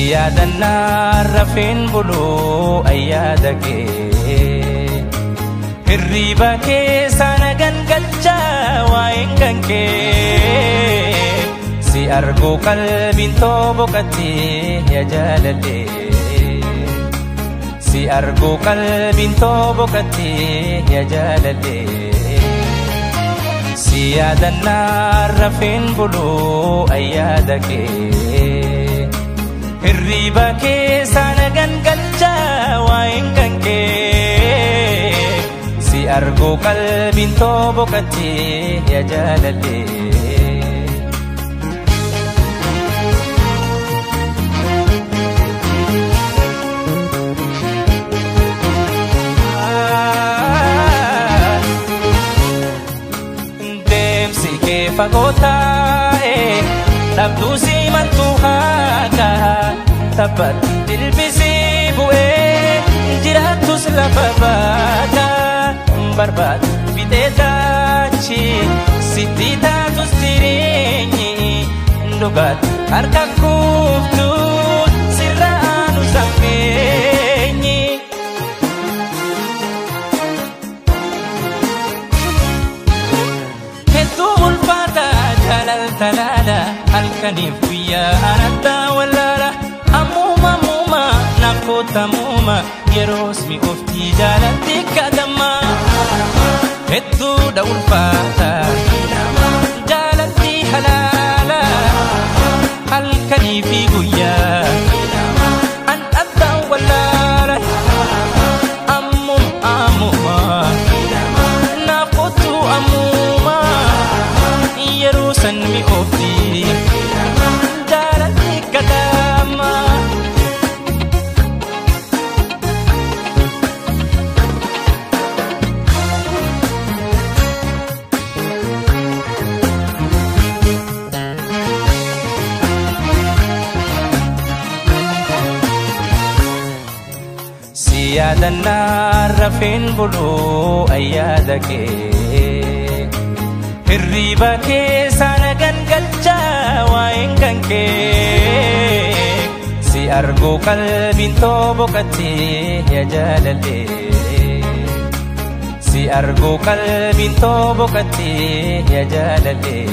Yaadannaa rafeen buluu ayyaada kee hirriba keessa na gangalchaa waa'een kan kee si arguu qalbiin too boqottee yaa jaalallee si arguu qalbiin too boqottee yaa jaalallee si yaadannaa rafeen buluu ayyaada kee. Hirriba keessa na gangalchaa waa'een kan kee si arguu qalbiin too boqottee yaa jaalallee. Deemsi kee fagoo taa'ee dhabduu si maltuu haakaa. Taphatti dilbisii bu'ee jiraattus lafa baata barbaadu fixee taachi sitti taatus jireenyi dhugaatti harka kuuftu sirra aanu sammeenyi. Hedduu ulfaata jaalaltalaala halkaniif guyyaa anattaa wallaala. Ammuma ammuma naaf kootamuma yeroos mi'ooftii jaalatti kadhama. Hedduudha ulfaata jaalalti halaala halkanii fi guyyaa an addaan wallaala. Ammuma ammuma naaf kootu ammuma yeroo san mi'ooftii jaalatti kadhama. Si yaadannaa rafeen buluu ayyaada kee hirriba keessa na gangalchaa waa'een kan kee si arguu qalbiin too boqottee yaa jaalallee si arguu qalbiin too boqottee yaa jaalallee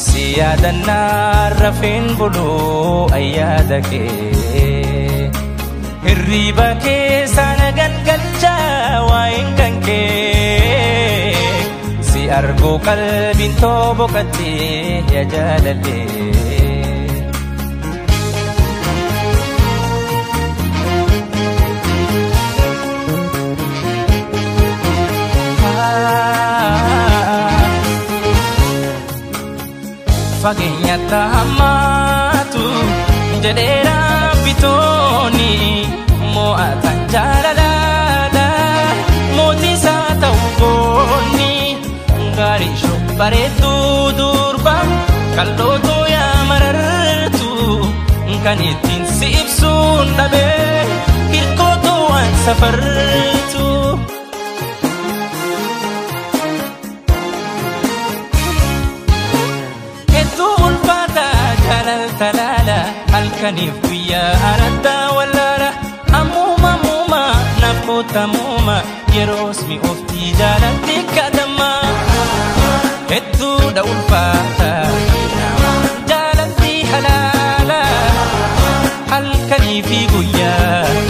si yaadannaa rafeen buluu ayyaada kee. Hirriba keessa na gangalchaa waa'een kan kee si arguu qalbiin too boqottee yaa jaalallee. Fageenyatti hammaatu jedheera bitooni. Mo'atan jaalalaadha mootii isaa ta'u goonni gaarii shobbareedduu durba qal'ootu yaa marartu kan ittiin si ibsuun dhabee hirkootu waan safartu. Hedduu ulfaata jaalaltalaala halkaniif guyyaa anattaa wallaala. Ammuma ammuma naaf kootamuma yeroos mi'ooftii jaalatti kadhama. Hedduudha ulfaata jaalalti halaala halkanii fi guyyaa.